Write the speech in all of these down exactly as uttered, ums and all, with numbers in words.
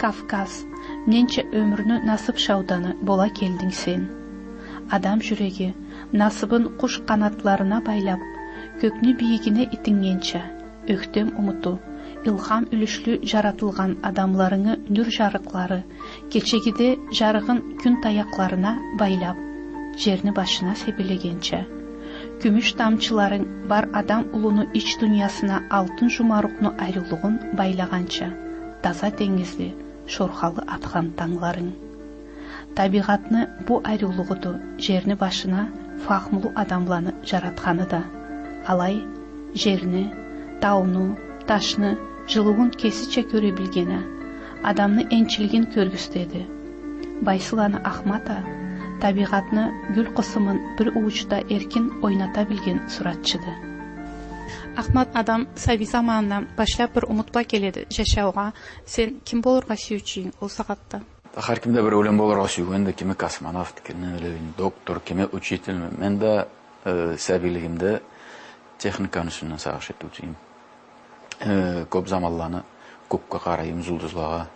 Кавказ, ненча ёмюрню насыб шауданы бола келдинг сен. Адам жюреги насыбын къуш къанатларына байлаб, кёкню бийигине итиннгенча, ёхтем умуту, илхам юлюшлю жаратылгъан адамларынгы нюр жарыкълары, кечегиде жарыгъын кюн таякъларына байлаб, жерни башына себелегенча, кюмюш тамчыларынг бар адам улуну ич дуниясына алтын жумарукъну ариулугъун байлагъанча, таза тенгизли, шорхалы атхан тангларынг. Табигъатны бу ариулугъуду жерни башына фахмулу адамланы жаратханы да. Алай, жерни, тауну, ташны жылыуун кесича кёре билген а, адамны энчилигин кёргюзтеди. Байсыланы Ахмат а, табигъатны гюл къысымын бир уучда эркин ойната билген суратчыды. Ахмат, адам сабий заманындан башлаб бир умут бла келеди жашаугъа. Сен ким болургъа сюйюучю эдинг ол сагъатда? Хар ким да бир ёлген болургъа сюйгенди, кими космонавт, кими, не билейим, доктор, кими учитель. Мен да, э, сабийлигимде техниканы юсюнден сагъыш этиучю эдим. Э, кёб заманланы кёкге къарайым, жулдузлагъа,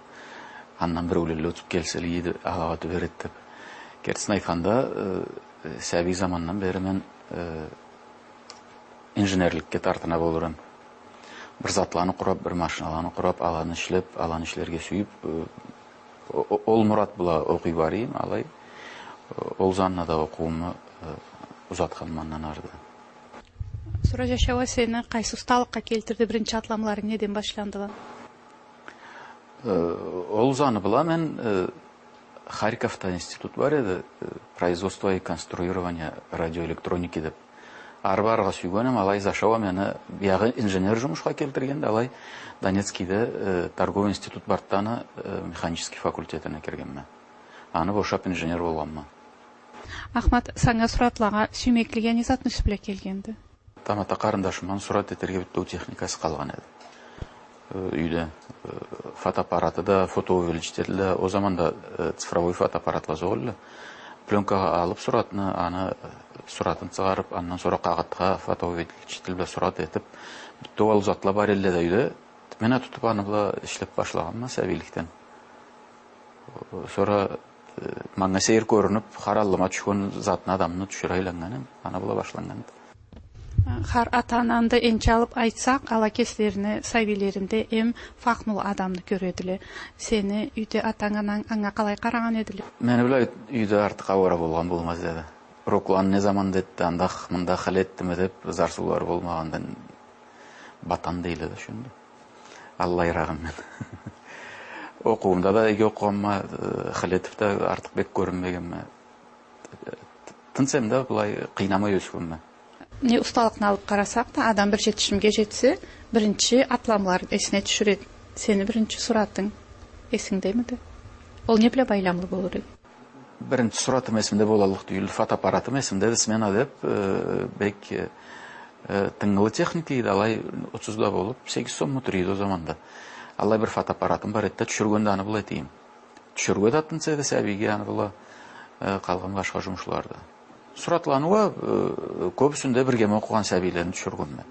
андан бир ёлгенле ётюб келселе эди, алагъа тюбер эди деб. Кертисин айтханда, э, сабий замандан бери мен, э, инженерликге тартына болур эдим. Бир затланы къураб, бир машиналаны къураб, аланы ишлеб, аланы ишлерге сюйюб, э, о-, о-, ол мурат бла окъуй бара эдим, алай, э, ол занында да окъууму, э, узатханма андан ары да. Сора жашаугъа сени къайсы усталыкъгъа келтирди, биринчи атламларынг неден башландыла? Э, ол заны бла мен, э, Харьковда институт бар эди, э, производство и конструирование радиоэлектроники деб. Ары барыргъа сюйген эдим, алай зашау а мени биягъы инженер жумушха келтиргенди, алай Донецкийде, э, торговый институт барды аны, э, механический факультетине киргенме. Аны бошаб инженер болгъанма. Ахмат, санга суратлагъа сюймеклик а не затны юсю бла келгенди? Тамата къарындашымдан сурат этерге бютеу техникасы къалгъан эди. Э, юйде, э, фотоаппараты да, фотоувеличитель да, ол заманда, э, цифровой фотоаппаратла зокъ элле. Плёнкагъа алыб суратны, аны, э, суратын чыгъарыб, андан сора къагъытха фотоувеличитель бла сурат этиб, бютеу ол затла бар элле да юйде. Мен а тутуб аны бла ишлеб башлагъанма сабийликден. Сора, э, манга сейир кёрюнюб, хар аллыма тюшген затны, адамны тюшюре айланнган эдим. Аны бла башланнган эди. Хар ата-ананы да энчи алыб айтсакъ, ала кеслерини сабийлеринде эм фахмулу адамны кёредиле. Сени юйде атанг, ананг анга къалай къарагъан эдиле? Мени бла юй-, юйде артыкъ ауара болгъан болмаз эди. Урокланы не заманда этди, андакъ, мындакъ хыл этдими деб, зарсыулары болмагъандан батан дейле да, шёндю. Аллайрагъым мен. Окъуумда да иги окъугъанма, э, хыл этиб да артыкъ бек кёрюнмегенме. Тынч эм да, былай къыйнамай ёсгенме. Не усталыкъны алыб къарасакъ да, адам бир жетишимге жетсе, биринчи атламларын эсине тюшюреди. Сени биринчи суратынг эсингдемиди? Ол не бла байламлы болур эди? Биринчи суратым эсимде болаллыкъ тюйюлдю. Фотоаппаратым эсимдеди, смена деб, э, бек, э, тынгылы техника эди, алай учуз да болуб, сегиз сомму тура эди ол заманда. Аллай бир фотоаппаратым бар эди да, тюшюрген да аны бла эте эдим. Тюшюрюрге да тынч эди сабийге аны бла, э, къалгъан башха жумушланы да. Суратланы уа, э, кёбюсюнде биргеме окъугъан сабийлени тюшюргенме.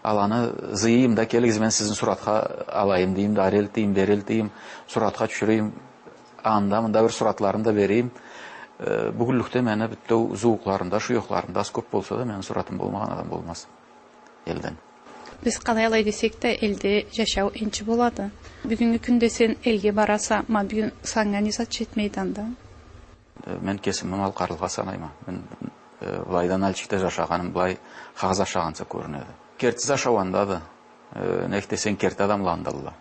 Аланы зыйыйым да, келигиз, мен сизни суратха алайым дейим да, ары элтейим, бери элтейим, суратха тюшюрейим, анда-мында бир суратларын да берейим. Э, бюгюнлюкде мени бютеу зууукъларымда, шуёхларымда аз-кёб болса да, мени суратым болмагъан адам болмаз элден. Биз къалай алай десек да, элде жашау энчи болады. Бюгюннгю кюнде сен элге бараса, ма бюгюн санга не зат жетмейди анда? Э, мен кесими малкъарлыкъгъа санайма. Мен, э, былайда Нальчикде жашагъаным былай хакъ зашагъанча кёрюнеди. Керти зашау андады. Э, нек десенг, керти адамла андадыла.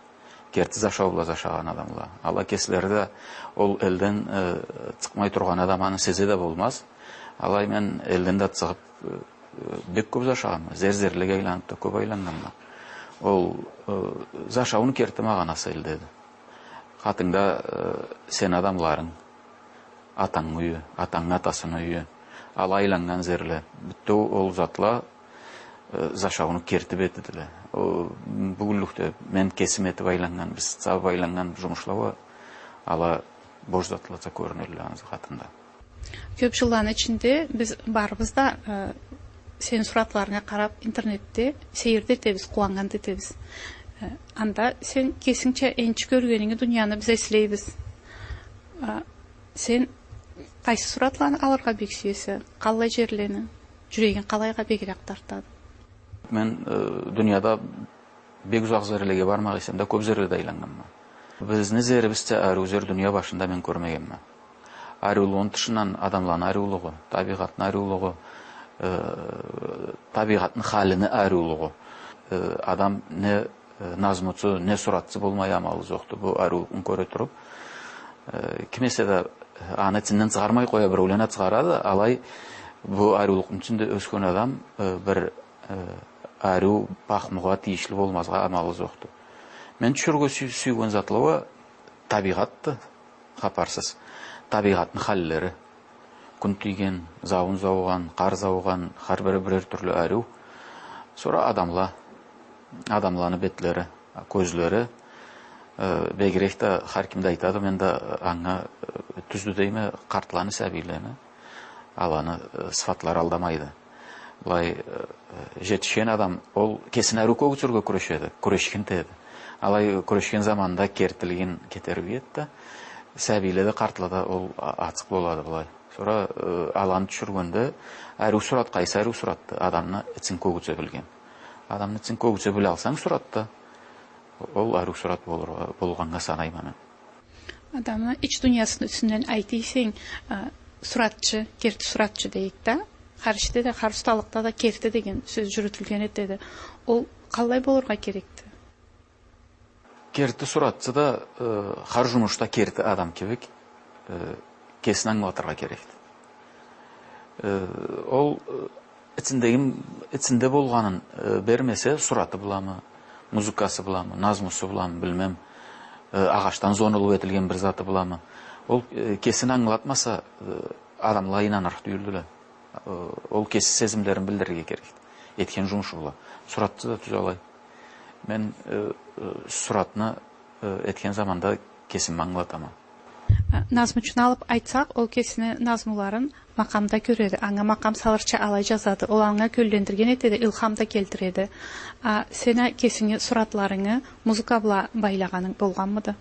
Керти зашау бла зашагъан адамла. Ала кеслери да ол элден, э, чыкъмай тургъан адам аны сезе да болмаз. Алай мен элден да чыгъыб, э, бек кёб зашагъанма. Зер-зерлеге айланыб да кёб айланнганма. Ол, э, зашауну керти магъанасы элдеди. Къатынгда, э, сени адамларынг, атангы юйю, атангы атасыны юйю, ала айланнган зерле, бютеу ол затла, э, зашауну керти бетидиле. Ол, бюгюнлюкде мен кесим этиб айланнган, биз табыб айланнган жумушла уа, ала бош затлача кёрюнелле аны къатында. Кёб жылланы ичинде биз барыбыз да, э, сени суратларынга къараб, интернетде сейир да этебиз, къууаннган да этебиз. Анда сен кесингча энчи кёргенинги дунияны биз эслейбиз. А, сен къайсы суратланы алыргъа бек сюесе? Къаллай джерлени? Джюрегинг къалайгъа бегирек тартады? Мен, э, дунияда бек узакъ зерлеге бармагъа эсем да, кёп зерледе айланнганма. Бизни зерибизча ариу зер дуния башында мен кёрмегенме. Ариулугъуну тышындан адамланы ариулугъу, табигъатны ариулугъу, э, табигъатны халини ариулугъу, э, адам не, э, назмучу, не суратчы болмай амалы зокъду бу ариулукъну кёре туруп. Э, ким эсе да, э, аны ичинден чыгъармай къоя, биреулен а чыгъарады, алай бу ариулукъну ичинде ёсген адам, э, бир, э, ариу пахмугъа тийишли болмазгъа амалы зокъду. Мен тюшюрге сю-, сюйген затла уа табигъатды, хапарсыз. Табигъатны халлери. Кюн тийген, зауун заугъан, къар заугъан, хар бири бирер тюрлю ариу. Сора адамла, адамланы бетлери, кёзлери, э, бегирек да, хар ким да айтады, мен да анга, э, тюздю дейме, къартланы, сабийлени, аланы, э, сыфатлары алдамайды. Былай, э, джетишген адам, ол кесин ариу кёргюзюрге кюрешеди, кюрешген да эди. Алай кюрешген заманда кертилигин кетерип иеди да, сабийле да, къартла да ол а-, ачыкъ болады былай. Сора, э, аланы тюшюргенде, ариу сурат, къайсы ариу суратды? Адамны ичин кёргюзе билген. Адамны ичин кёргюзе билалсанг суратда, ол ариу сурат болургъа, болгъаннга санайма мен. Адамны ич дуниясыны юсюнден айта эсенг, а, суратчы, керти суратчы дейик да. Хар ишде да, хар усталыкъда да керти деген сёз джюрютюлген этеди. Ол къаллай болургъа керекди? Керти суратчы да, э, хар джумушда керти адам кибик, э, кесин ангылатыргъа керекди. Э, ол, э, ичиндеги, ичинде болгъанын, э, бермесе, сураты бламы, музыкасы бламы, назмусу бламы, билмем, э, агъачдан зонул этилген бир заты бламы. Ол, э, кесин ангылатмаса, э, адамла ийнанырыкъ тюйюлдюле. Э, ол кеси сезимлерин билдирирге керекди. Этген джумушу бла. Суратчы да тюз алай. Мен, э, э, суратны, э, этген заманда кесими ангылатама. А, назмучуну алып айтсакъ, ол кесини назмуларын макъамда кёреди. Анга макъам салырча алай джазады. Ол анга кёллендирген этеди, илхам да келтиреди. А, сен а кесинги суратларынгы музыка бла байлагъанынг болгъанмыды?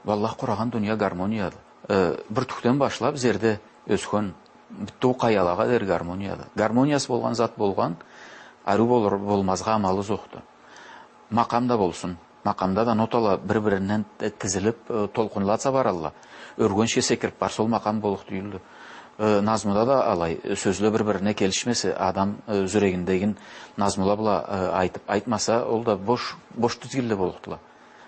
Валлах, къурагъан дуния гармонияды. Э, бюртюкден башлап, зерде ёсген бютеу къаялагъа дери гармонияды. Гармониясы болгъан зат болгъан, ариу болур, болмазгъа амалы зокъду. Макъам да болсун. Макъамда да нотала бир-биринден т-, тизилип, э, толкъунлача баралла. Ёргенчге секирип барса, ол макъам боллукъ тюйюлдю. Э, назмуда да алай, сёзле бир-бирине келишмесе, адам, э, джюрегиндегин назмула бла, э, айтып, айтмаса, ол да бош, бош тизгинле боллукъдула.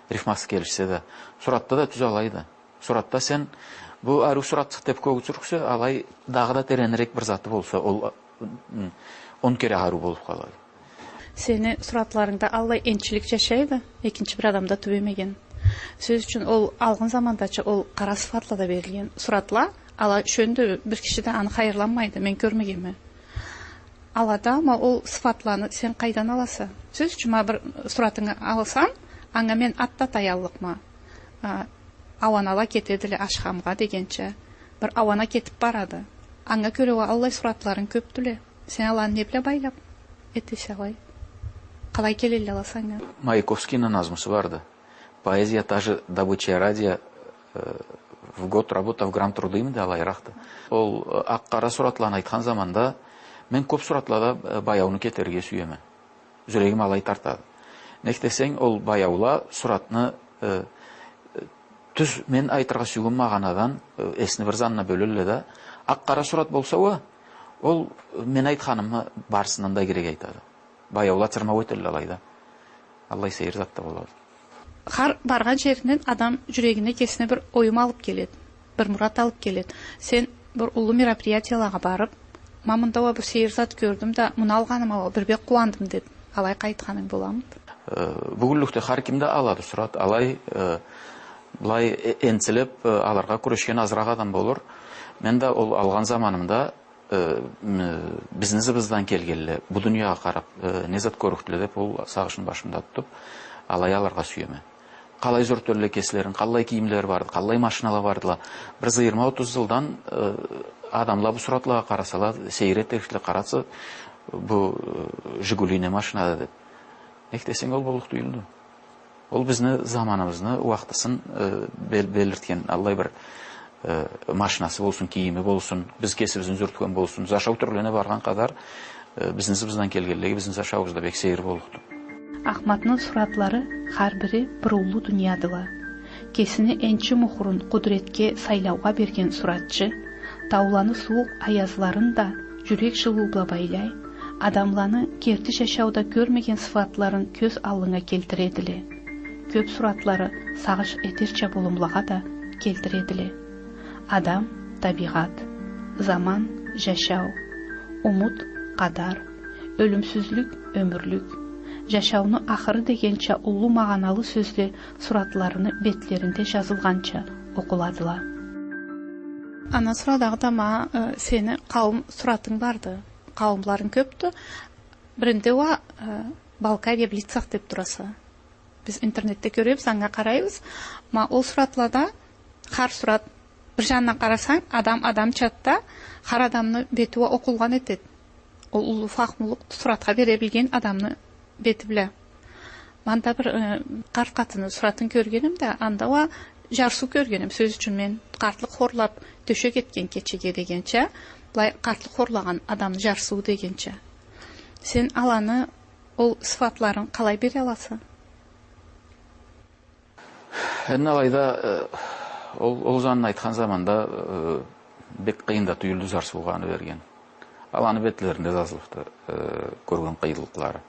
Рифмасы келишсе да. Суратда да тюз алайды. Суратда сен бу ариу суратчыкъ деп кёргюзюрсе, алай дагъыда теренирек бир заты болса, ол, м, он кере ариу болуп къалады. Сени суратларынгда аллай энчилик джашайды, экинчи бир адамда тюбемеген. Сёз ючюн, ол алгъын замандача ол къара сыфатла да берилген суратла, ала шёндю, бир киши да аны хайырланмайды, мен кёрмегенме. Алада, ма ол сыфатланы сен къайдан аласа? Сёз ючюн, ма бир суратынгы алсам, анга мен ат да атаяллыкъма. А, ауанала кетедиле ашхамгъа дегенча. Бир ауана кетип барады. Анга кёре уа аллай суратларынг кёпдюле. Сен аланы не бла байлап этесе алай? Къалай келелле ала санга? Маяковскийни назмусу барды. Поэзия — та же добыча радия, э, в год работа, в грамм трудымыды, алайыракъды. Ол, э, акъ-къара суратланы айтхан заманда, мен кёп суратлада, э, баяуну кетерирге сюеме. Джюрегим алай тартады. Нек десенг, ол баяула суратны, э, э, тюз мен айтыргъа сюйген магъанадан, э, эсни бир занына бёлелле да, акъ-къара сурат болса уа, ол, э, мен айтханымы барысындан да игирек айтады. Баяула чырмау этелле алайда. Аллай сейир зат да болады. Хар баргъан джеринден адам джюрегине кесине бир оюм алып келеди, бир мурат алып келеди. Сен бир уллу мероприятиелагъа барып, ма мында уа бир сейир зат кёрдюм да, муну алгъаныма уа бир бек къууандым деп, алай къайтханынг боламыды? Э, бюгюнлюкде хар ким да алады сурат, алай, э, былай, э, энчилеп, э, алыргъа кюрешген азыракъ адам болур. Мен да ол алгъан заманымда э, м, бизни ызыбыздан келгенле, бу дуниягъа къарап, э, не зат кёрюкдюле деп, ол сагъышны башымда тутуп, алай алыргъа сюеме. Къалай зюрютелле кеслерин, къаллай кийимлери барды, къаллай машинала бардыла. Бир джыйырма-отуз джылдан, э, адамла бу суратлагъа къарасала, сейир этерикле, къарачы, бу, э, Жигули не машинады деп. Нек десенг, ол боллукъ тюйюлдю. Ол бизни заманыбызны, уакътысын, э, бел-, белиртген, аллай бир, э, машинасы болсун, кийими болсун, биз кесибизни зюрютген болсун, зашау тюрлене баргъан къадар, э, бизни ызыбыздан келгенлеге бизни зашауубуз да бек сейир боллукъду. Ахматны суратлары хар бири бир уллу дуниядыла. Кесини энчи мухурун къудуретге сайлаугъа берген суратчы, тауланы сууукъ аязларын да жюрек жылыу бла байлай, адамланы керти жашауда кёрмеген сыфатларын кёз аллынга келтиредиле. Кёп суратлары сагъыш этерча болумлагъа да келтиредиле. Адам, табигъат, заман, жашау, умут, къадар, ёлюмсюзлюк, ёмюрлюк, жашауну ахыры дегенча уллу магъаналы сёзле суратларыны бетлеринде жазылгъанча окъуладыла. Андан сора дагъыда ма, э, сени къауум суратынг барды. Къауумларынг кёпдю. Биринде уа, э, «Балкария в лицах» деп тураса. Биз интернетде кёребиз, анга къарайбыз. Ма ол суратлада хар сурат, бир жанындан къарасанг, адам адамчады да, хар адамны бети уа окъулгъан этеди. Ол уллу фахмулукъ суратха бере билген адамны бети бла. Ма анда бир, э, къарт къатынны суратын кёргеним да, анда уа жарсыу кёргеним. Сёз ючюн, мен къартлыкъ хорлап тёшек этген кечеге дегенча, былай къартлыкъ хорлагъан адамны жарсыуу дегенча. Сен аланы, ол сыфатларын къалай бере аласа? Энди алайда, э, ол, ол затны айтхан заманда, э, бек къыйын да тюйюлдю жарсыугъа аны берген. Аланы бетлеринде жазылыпды, э, кёрген къыйынлыкълары.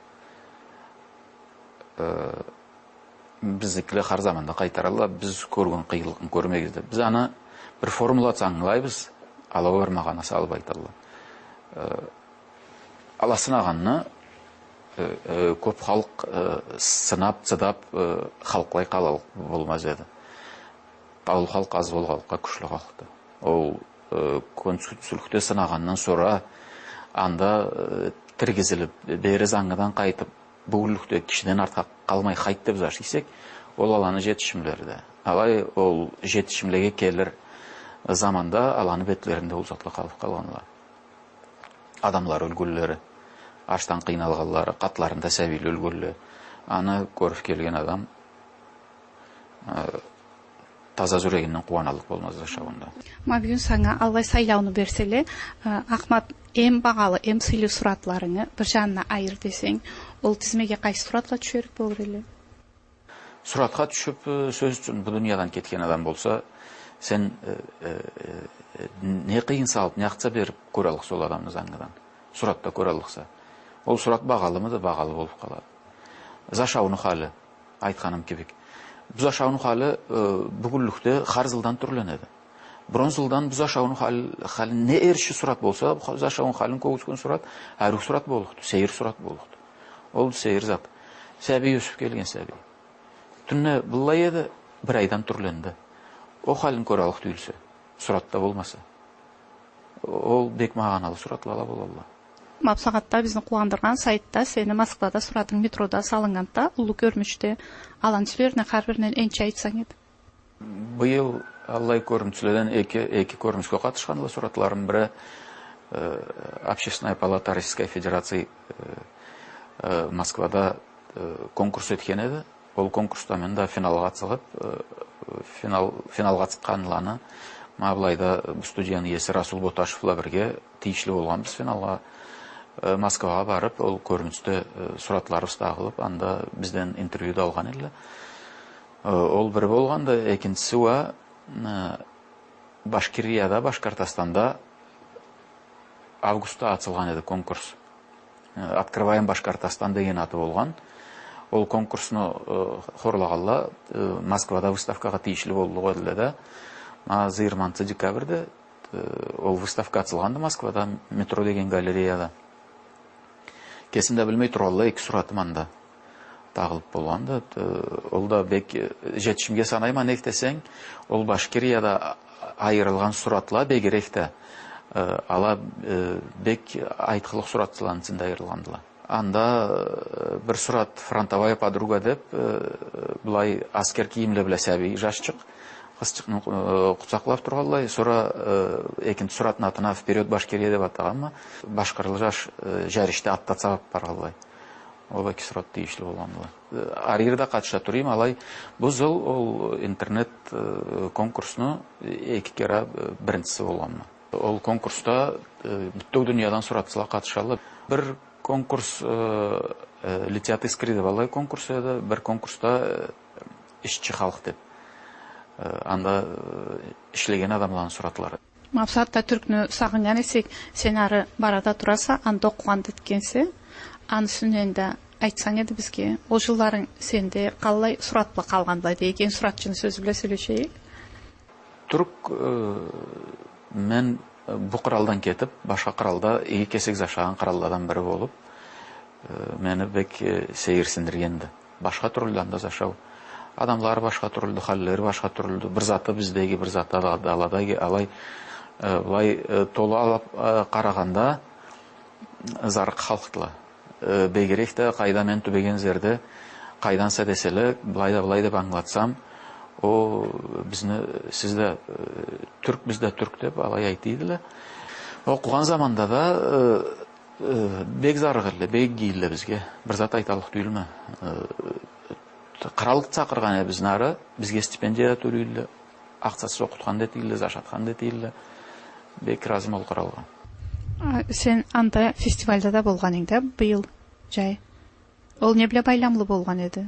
Э, бизникиле хар заманда къайтаралла, биз кёрген къыйынлыкъны кёрмегиз деп. Биз аны бир формулада ангылайбыз, ала бир магъана салып айталла. Э, Ала сынагъанны, э, э, кёп халкъ, э, сынап, чыдап, э, халкълай къалаллыкъ болмаз эди. Таулу халкъ аз болгъанлыкъгъа кючлю халкъды. Ол, э, кёнсюнчюлюкде сынагъандан сора анда, э, тиргизилип, бери зангыдан къайтып, бюгюнлюкде кишиден артха къалмай хайт деп зашай эсек, ол аланы жетишимлериди. Алай ол жетишимлеге келир заманда аланы бетлеринде ол затла къалып къалгъанла. Адамла ёлгенлери, ачдан къыйналгъанлары, къатларында сабийле ёлгенле. Аны кёрюп келген адам, э, таза зюрегинден къууаналлыкъ болмаз зашауунда. Ма бюгюн санга аллай сайлауну берселе, э, Ахмат, эм багъалы, эм сыйлы суратларынгы бир жанына айыр десенг, ол тизмеге къайсы суратла тюшерик болур эди? Суратха тюшюп, э, сёз ючюн, бу дуниядан кетген адам болса, сен, э, э, э, не къыйын салып, не акъча берип кёраллыкъса ол адамны зангыдан. Суратда кёраллыкъса. Ол сурат багъалымыды? Багъалы болуп къалады. Зашауну халы, айтханым кибик. Бу зашауну халы, э, бюгюнлюкде хар зылдан тюрленеди. Бронзылдан бу зашауну хал-, халин не эрши сурат болса, бу зашауну халин кёргюзтген сурат, ариу сурат боллукъду, сейир сурат боллукъду. Ол сейир зат. Сабий ёсюп келген сабий. Тюнде быллай эди, бир айдан тюрленди. Ол халин кёраллыкъ тюйюлсе, суратда болмаса. Ол бек магъаналы суратла болалла. Ма бусагъатда бизни къууандыргъан сайтда сени Москвада суратынг метрода салыннганды да, уллу кёрмючде, аланы юслерине хар биринден энчи айтсанг эди. Быйыл аллай кёрмючледен эки, эки кёрмючге къатышханла суратларым. Бири, э, Общественная палата Российской Федерации, э, э, Москвада, э, конкурс этген эди. Ол конкурсда мен да финалгъа чыгъып, э, финал, финалгъа чыкъгъанланы, ма былайда бу студияны иеси Расул Боташев бла бирге тийишли болгъанбыз финалгъа. Э, Москвагъа барып, ол кёрмючде, э, суратларыбыз тагъылып, анда бизден интервью да алгъан эдиле. Э, ол бири болгъанды, экинчиси уа, э, Башкирияда, Башкортостанда августда ачылгъан эди конкурс. Э, «Открываем Башкортостан» деген аты болгъан. Ол конкурсну, э, хорлагъанла, э, Москвада выставкагъа тийишли боллукъ эдиле да. Ма зыйырманчы декабрьде, э, ол выставка ачылгъанды Москвада, «Метро» деген галереяда. Кесим да билмей тургъанлай, эки суратым анда тагъылып болгъанды. Э, ол да бек, э, жетишимге санайма, нек десенг, ол Башкирияда айырылгъан суратла бегирек да, э, ала, э, бек айтхылыкъ суратчыланы ичинде айырылгъандыла. Анда, э, бир сурат «Фронтовая подруга» деп, э, былай аскер кийимле бла сабий жашчыкъ, къызчыкъны, э, къучакълап тургъанлай, сора, э, экинчи суратны атына «Вперёд, Башкирия» деп атагъанма, башкъырлы жаш, э, жарышда атда чабып баргъанлай. Ол эки сурат тийишли болгъандыла. Э, ары-бери да къатыша турайым, алай, бу зыл ол интернет, э, конкурсну эки кере, э, биринчиси болгъанма. Ол конкурсда, э, бютеу дуниядан суратчыла къатышалла. Бир конкурс, э, э, «Летят искры» деп алай конкурс эди, бир конкурсда, э, «Ишчи халкъ» деп. Э, анда, э, ишлеген адамланы суратлары. Ма бусагъатда Тюркню сагъыннган эсек, сен ары бара да тураса, анда окъугъан да этгенсе, аны юсюнден да айтсанг эди бизге, ол жылларынг сенде къаллай сурат бла къалгъанды деген суратчыны сёзю бла сёлешейик. Тюрк, э, мен, э, бу къыралдан кетип, башха къыралда иги кесек зашагъан къыралладан бири болуп, э, мени бек, э, сейирсиндиргенди. Башха тюрлю анда зашау. Адамлары башха тюрлюдю, халлери башха тюрлюдю. Бир заты биздеги, бир заты ала-, аладагы, алай, э, былай, э, толу алып, э, къарагъанда, зарыкъ халкъдыла. Э, бегирек да къайда мен тюбеген зерде, къайданса деселе, былай да, былай деп ангылатсам, о, бизни, сиз да, э, тюрк, биз да тюрк деп, алай айта эдиле. Окъугъан заманда да, э, э, бек зарыкъ эдиле, бек иги эдиле бизге. Бир зат айталлыкъ тюйюлме. Э, къырал чакъыргъан эди бизни ары, бизге стипендия да тёлей эдиле, акъчасыз окъутхан да эте эдиле, зашатхан да эте эдиле. Бек ыразыма ол къыралгъа. А, сен анда фестивальда да болгъан эдинг да быйыл джай. Ол не бла байламлы болгъан эди?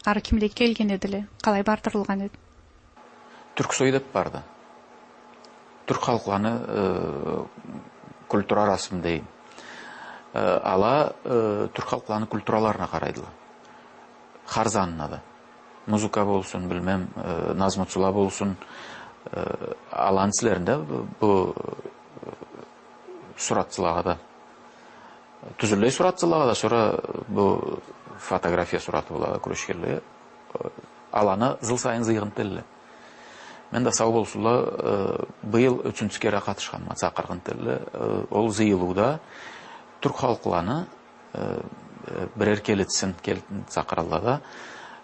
Ары кимле келген эдиле? Къалай бардырылгъан эди? Тюрксой деп барды. Тюрк халкъланы, э, культура арасым дейим. Э, ала, э, тюрк халкъланы культураларына къарайдыла. Хар занына да. Музыка болсун, билмем, э, назмучула болсун, э, аланы ичлеринде бу, бу, э, суратчылагъа да. Тюзюллей суратчылагъа да, сора бу фотография сураты бла кюрешгенле, э, аланы зыл сайын зыйгъан этелле. Мен да, сау болсунла, э, быйыл ючюнчю кере къатышханма, чакъыргъан этелле. Э, ол зыйылыуда тюрк халкъланы, э, э, бирер келечисин кел-, чакъыралла да,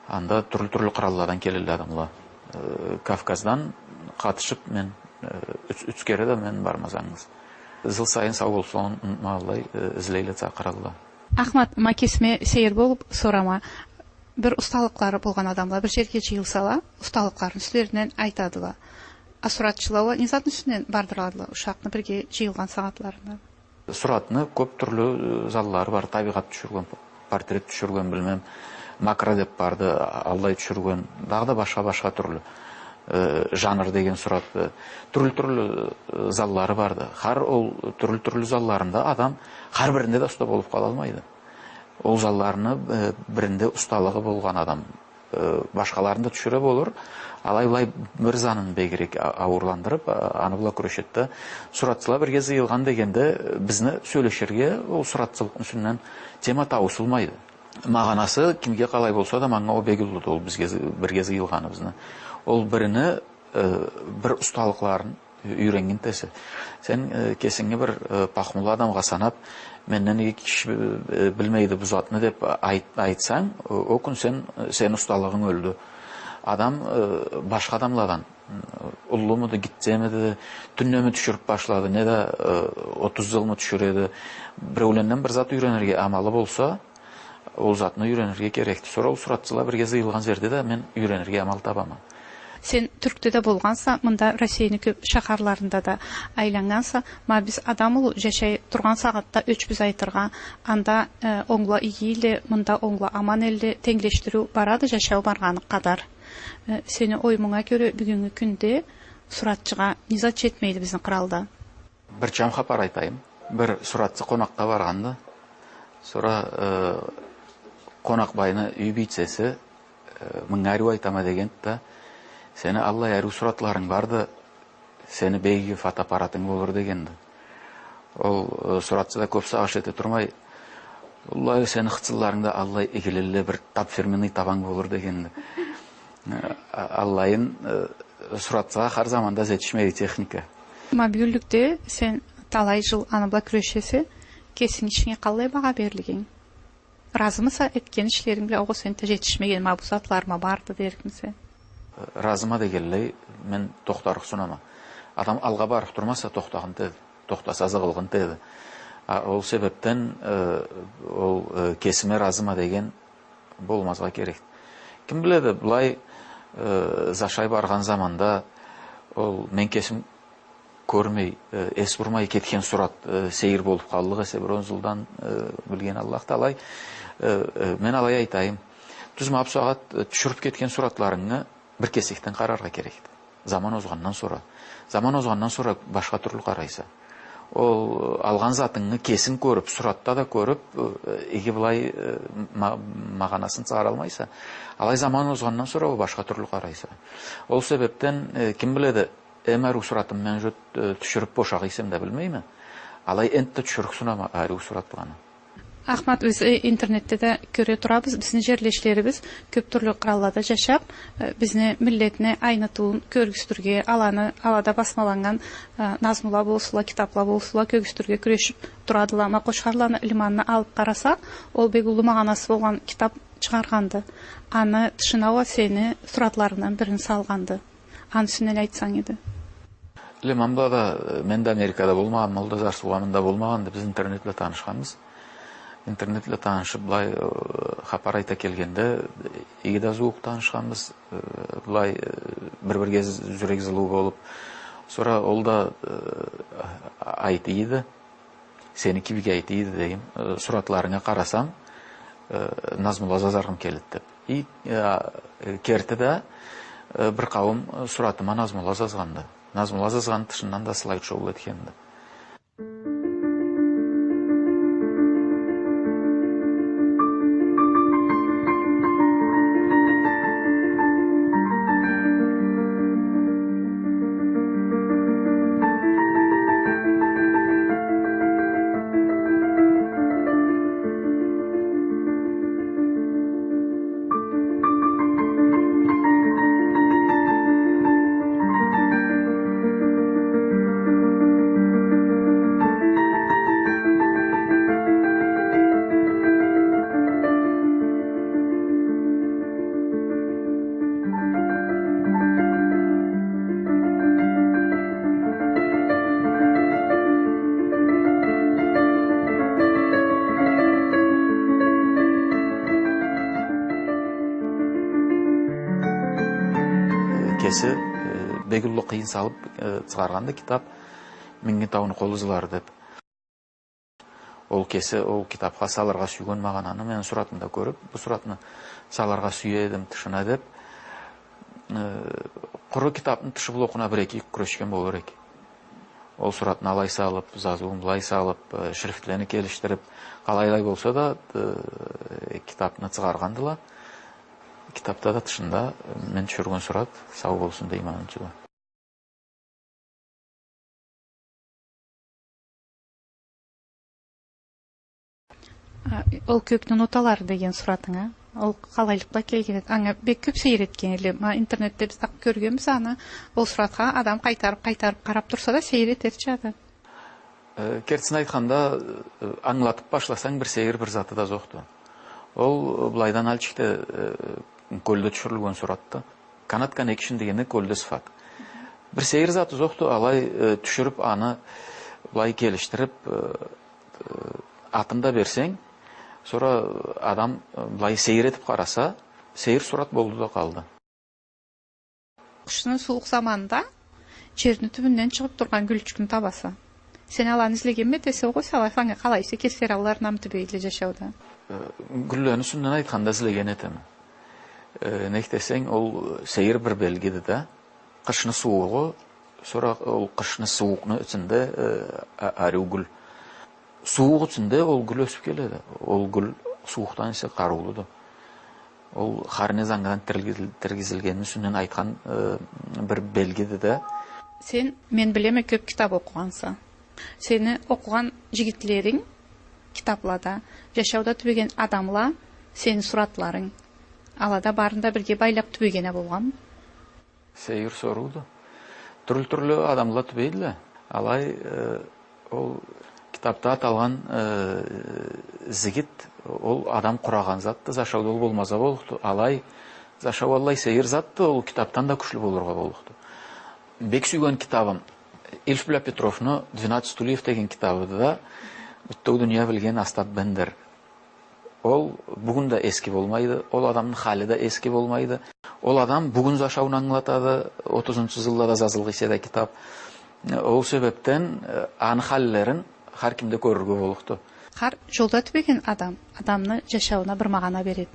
анда тюрлю-тюрлю къыралладан келелле адамла. Э, Кавказдан къатышып мен, э, юч, юч кере да мен барма зангыз. Зыл сайын, сау болсун, унутмагъанлай, э, излейле, чакъыралла. Ахмат, ма кесиме сейир болуп сорама. Бир усталыкълары болгъан адамла бир жерге джыйылсала, усталыкъларыны юслеринден айтадыла. А суратчыла уа не затны юсюнден бардырадыла ушакъны бирге джыйылгъан сагъатларында? Суратны кёп тюрлю, э, заллары бар. Табигъат тюшюрген, портрет тюшюрген, билмем, макро деп барды, аллай тюшюрген, дагъыда башха-башха тюрлю, э, жанр деген сурат, э, тюрлю-тюрлю, э, заллары барды. Хар ол тюрлю-тюрлю залларында адам хар биринде да уста болуп къалалмайды. Ол залларыны, э, биринде усталыгъы болгъан адам, э, башхаларын да тюшюре болур. Алай-былай бир занын бегирек а-, ауурландырып, а-, аны бла кюрешеди да. Суратчыла бирге зыйылгъан дегенде, э, бизни сёлеширге ол суратчылыкъны юсюнден тема тауусулмайды. Магъанасы кимге къалай болса да, манга ол бек уллуду, ол бизге зы-, бирге зыйылгъаныбызны. Ол бирини, э, бир усталыкъларын юйреннгин этесе. Сен, э, кесинги бир, э, пахмулу адамгъа санап, менден иги киши, э, билмейди бу затны деп айт-, айтсанг, о, о кюн сен, э, сени усталыгъынг ёлдю. Адам, э, башха адамладан, э, уллумуду, гитчемиди, тюннеми тюшюрюп башлады, неда, э, отуз зылмы тюшюреди. Биреуленден бир зат юйренирге амалы болса, ол затны юйренирге керекди. Сора ол суратчыла бирге зыйылгъан зерде да мен юйренирге амал табама. Сен Тюркде да болгъанса, мында Россейни кёп шахарларында да айланнганса, ма биз адам улу джашай тургъан сагъатда ёчбюз айтыргъа, анда, э, онгла иги элле, мында онгла аман элле, тенглешдириу барады джашау баргъаны къадар. Э, сени оюмунга кёре, бюгюннгю кюнде суратчыгъа не зат джетмейди бизни къыралда? Бир чам хапар айтайым. Бир суратчы къонакъгъа баргъанды. Сора, э, къонакъбайны юй бийчеси, э, мынга ариу айтама дегенди да, сени аллай ариу суратларынг барды, сени бек иги фотоаппаратынг болур дегенди. Ол, э, суратчы да кёп сагъыш эте турмай, уаллахи, сени хычынларынг да аллай игилелле, бир тап фирменный табанг болур дегенди. Э, а-, аллайын, э, суратчыгъа хар заманда джетишмейди техника. Ма бюгюнлюкде сен талай джыл аны бла кюрешесе, кесинги ишинге къаллай багъа берлигенг? Ыразымыса этген ишлеринг бла, огъесе сени да джетишмеген ма бу затларыма барды дерикмисе? Ыразыма дегенлей, мен тохтарыкъ сунама. Адам алгъа барып турмаса, тохтагъан этеди. Тохтаса, зыгъылгъан этеди. А, ол себепден, э, ол, э, кесиме разыма деген болмазгъа керек. Ким биледи, былай, э, зашай баргъан заманда ол мен кесим кёрмей, э, эс бурмай кетген сурат, э, сейир болуп къаллыкъ эсе, бир он зылдан, э, билген Аллахды, алай, э, э, мен алай айтайым. Тюз, ма бусагъат, э, тюшюрюп кетген суратларынгы бир кесекден къараргъа керекди. Заман озгъандан сора. Заман озгъандан сора башха тюрлю къарайса. Ол, э, алгъан затынгы кесинг кёрюп, суратда да кёрюп, э, иги былай, э, ма-, магъанасын чыгъаралмайса. Алай заман озгъандан сора ол башха тюрлю къарайса. Ол себепден, э, ким биледи, эм ариу суратым мен уже, э, тюшюрюп бошагъа эсем да билмейме. Алай энтда тюшюрюксюн ама ариу сурат быланы. Ахмат, биз, э, интернетде да кёре турабыз, бизни жерлешлерибиз кёп тюрлю къыраллада жашап, э, бизни миллетни айнытыуун кёргюзтюрге, аланы, алада басмаланнган, э, назмула болсунла, китапла болсунла, кёргюзтюрге кюрешип турадыла. Ма Къошхарланы Лиманны алып къарасакъ, ол бек уллу магъанасы болгъан китап чыгъаргъанды. Аны тышына уа сени суратларынгдан бирин салгъанды. Аны юсюнден айтсанг эди. Лиман бла да, э, мен да Америкада болмагъанма, ол да Зарсуугъа мында болмагъанды, биз интернет бла танышханбыз. Интернет бла танышып, былай, э, хапар айта келгенде, э, иги да зууукъ танышханбыз, э, былай, э, бир-бирге з-, зюрек зылыу болуп. Сора ол да, э, айта эди. Сени кибик айта эди, дейим, э, суратларынга къарасам, э, назмула зазаргъым келеди деп. И, э, керти да, э, бир къауум, э, суратыма назмула зазгъанды. Назмула зазгъан тышындан да слайд-шоу этгенди. Кеси, э, бек уллу къыйын салып, э, чыгъаргъанды китап, «Минги тауну къол ызлары» деп. Ол кеси ол китапха салыргъа сюйген магъананы мени суратымда кёрюп, бу суратны салыргъа сюе эдим тышына деп, э, къуру китапны тышы бла окъуна бир-эки кюрешген болур эк. Ол суратны алай салып, зазыуун былай салып, э, шрифтлени келишдирип, къалайлай болса да, э, китапны чыгъаргъандыла. Китапда да, тышында, э, мен тюшюрген сурат сау болсун дейме анчы да. А, ол «Кёкню ноталары» деген суратынг а? Ол къалайлыкъ бла келген эди? Анга бек кёп сейир этген эдиле. Ма интернетде биз да кёргенбиз аны. Ол суратха адам къайтарып, къайтарып къарап турса да, сейир этерча эди. Э, кертисин айтханда, э, ангылатып башласанг, бир сейир бир заты да зокъду. Ол, э, былайдан алчыкъда, э, кёлде тюшюрюлген суратды. Канат Коннекшн дегени кёлде сыфат. Бир сейир заты зокъду, алай, э, тюшюрюп, аны былай келишдирип, э, э, атын да берсенг, сора адам, э, былай сейир этип къараса, сейир сурат болду да къалды. Къышны сууукъ заманында жерни тюбюнден чыгъып тургъан гюлчюкню табаса. Сен аланы излегенми этесе, огъесе санга къалай эсе кеслери алларынамы тюбейдиле жашауда? Э, гюллени юсюнден айтханда, излеген этеме. Э, нек десенг, ол сейир бир белгиди да. Къышны суугъу, сора ол къышны сууукъну ичинде, э, а-, ариу гюл. Сууукъ ичинде ол гюл ёсюп келеди. Ол гюл сууукъдан эсе къарыулуду. Ол хар не зангыдан тиргизил-, тиргизилгенини юсюнден айтхан, э, бир белгиди да. Сен, мен билеме, кёп китап окъугъанса. Сени окъугъан жигитлеринг китаплада, жашауда тюбеген адамла, сени суратларынг, алада барын да бирге байлап тюбеген а болгъанмы? Сейир сорууду. Тюрлю-тюрлю адамла тюбейдиле. Алай, э, ол китапда аталгъан, э, зигит, ол адам къурагъан затды, зашауда ол болмазгъа боллукъду. Алай, зашау аллай сейир затды, ол китапдан да кючлю болургъа боллукъду. Бек сюйген китабым Ильф бла Петровну «Двенадцать стульев» деген китабыды да, Бютеу дуния билген Остап Бендер. Ол бюгюн да эски болмайды, ол адамны халы да эски болмайды. Ол адам бюгюн зашауну ангылатады, отузунчу зыллада зазылгъан эсе да китап. Ол себепден, э, аны халлерин хар кимде кёрюрге боллукъду. Хар жолда тюбеген адам адамны жашауна бир магъана береди.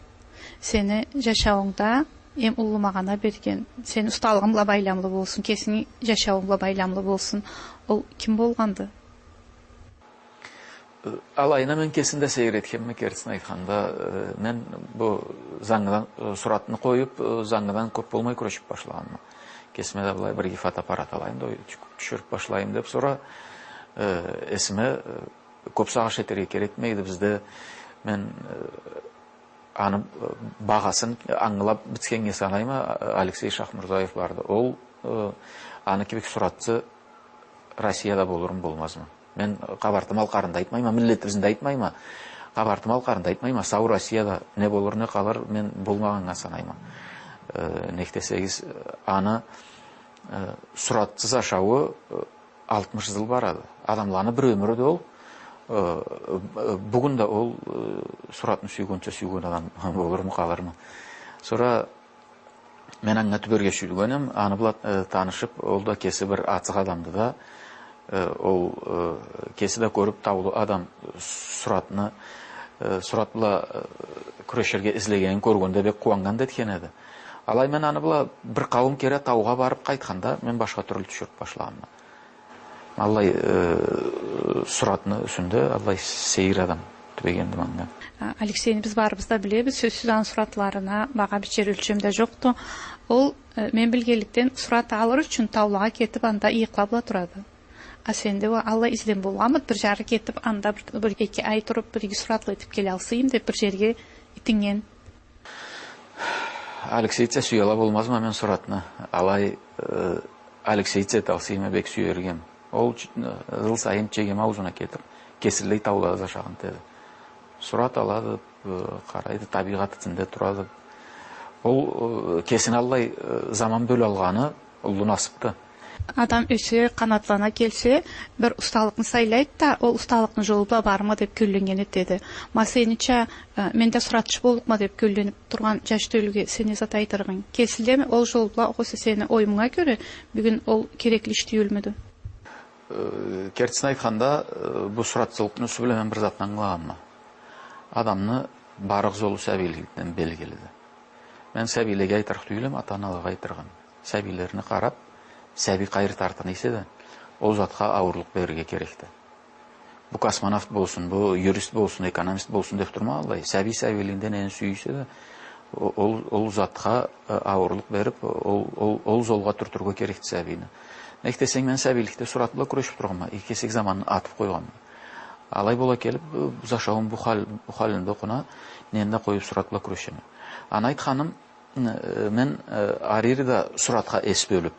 Сени жашаунгда эм уллу магъана берген, сени усталыгъынг бла байламлы болсун, кесинги жашауунг бла байламлы болсун, ол ким болгъанды? Алайына мен кесим да сейир этгенме, кертисин айтханда, э, мен бу зангыдан, э, суратны къоюп, э, зангыдан кёп болмай кюрешип башлагъанма. Кесиме да былай бир фотоаппарат алайым да, тюш-, тюшюрюп башлайым деп, сора, э, эсиме, э, кёп сагъыш этерге керекмейди. Бизде мен, э, аны, э, багъасын ангылап битгеннге санайма, э, Алексей Шахмурзаев барды. Ол, э, аны кибик суратчы Россияда болурму, болмазмы? Мен Къабарты Малкъарны да айтмайма, миллетибизни да айтмайма. Къабарты Малкъарны да айтмайма, сау Россияда не болур, не къалыр, мен болмагъаннга санайма. Э, нек десегиз, аны, э, суратчы зашауу, э, алтмыш зыл барады. Адамланы бир ёмюрю да ол, э, э, бюгюн да ол, э, суратны сюйгенча сюйген адам болурму, къалырмы? Сора мен анга тюберге сюйгенме, аны бла, э, танышып, ол да кеси бир ачыкъ адамды да, э, ол, э, кеси да кёрюп, таулу адам суратны, э, сурат бла, э, кюреширге излегенин кёргенде бек къууаннган да этген эди. Алай мен аны бла бир къауум кере таугъа барып къайтханда, мен башха тюрлю тюшюрюп башлагъанма. Аллай, э, суратны юсюнде аллай сейир адам тюбегенди манга. А, Алексейни биз барыбыз да билебиз, сёзсюз аны суратларына багъа бичер ёлчем да жокъду. Ол, э, мен билгенликден, сурат алыр ючюн таулагъа кетип, анда ыйыкъла бла турады. А сенде уа аллай излем болгъанмыды, бир жары кетип, анда бир, бир эки ай туруп, бир-эки суратла этип келалсыйым деп, бир жерге итиннген? Алексейча сюеле болмазма мен суратны. Алай, э, Алексейча эталсыйма бек сюерге эм. Ол ч-, э, зыл сайын чегем ауузуна кетип, кесинлей таулада зашагъан эди. Сурат алады, э, къарайды, табийгъат ичинде турады. Ол, э, кесине аллай, э, заман бёлалгъаны уллу насыпды. Адам ёсе, къанатлана келсе, бир усталыкъны сайлайды да, ол усталыкъны жолу бла барырма деп кёлленнген этеди. Ма сенича, э, мен да суратчы боллукъма деп кёлленип тургъан жаш тёлюге сен не зат айтырыгъынг? Кесинлеми ол жол бла, огъесе сени оюмунга кёре, бюгюн ол керекли иш тюйюлмюдю? Э, кертисин айтханда, э, бу суратчылыкъны юсю бла мен бир затны ангылагъанма. Адамны барыкъ жолу сабийлигинден белгилиди. Мен сабийлеге айтырыкъ тюйюлме, ата-аналагъа айтырыкъма. Сабийлерине къарап, сабий къайры тартына эсе да, ол затха ауурлукъ берирге керекди. Бу космонавт болсун, бу юрист болсун, экономист болсун деп турмагъанлай, сабий сабийлигинде нени сюе эсе да, о-, ол, ол затха, э, ауурлукъ берип, ол, ол, ол жолгъа тюртюрге керекди сабийни. Нек десенг, мен сабийликде сурат бла кюрешип тургъанма, эки кесек заманны атып къойгъанма. Алай бола келип, э, зашауум бу хал-, бу халинде окъуна, нени да къоюп сурат бла кюрешеме. Аны айтханым, э, мен, э, ары-бери да суратха эс бёлюп,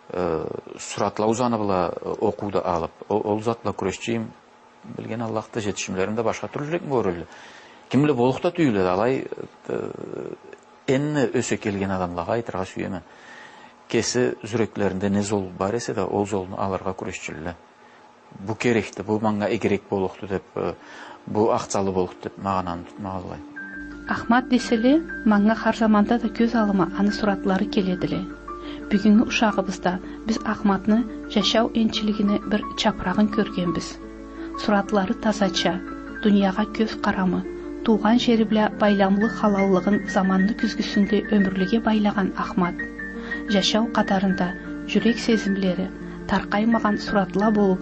э, суратлау заны бла, э, окъуу да алып, о-, ол зат бла кюрешчюме, билген Аллахды, жетишимлерим да башха тюрлюрек кёрюлдю. Ким биле, боллукъ да тюйюл эди, алай, э, энди ёсе келген адамлагъа айтыргъа сюеме. Кеси жюреклеринде не жол бар эсе да, ол жолну алыргъа кюрешчюлле. Бу керекди, бу манга игирек боллукъду деп, э, бу ахчалы боллукъду деп магъананы тутмагъанлай. Ахмат деселе, манга хар заманда да кёз аллыма аны суратлары келедиле. Бюгюннгю ушагъыбызда биз Ахматны жашау энчилигини бир чапырагъын кёргенбиз. Суратлары тазача, дуниягъа кёз къарамы, туугъан жери бла байламлы халаллыгъын заманны кюзгюсюнде ёмюрлеге байлагъан Ахмат, жашау къадарында жюрек сезимлери таркъаймагъан суратла болуп,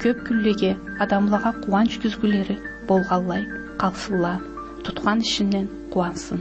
кёп кюнлеге адамлагъа къууанч кюзгюлери болгъанлай къалсынла. Тутхан ишинден къууансын.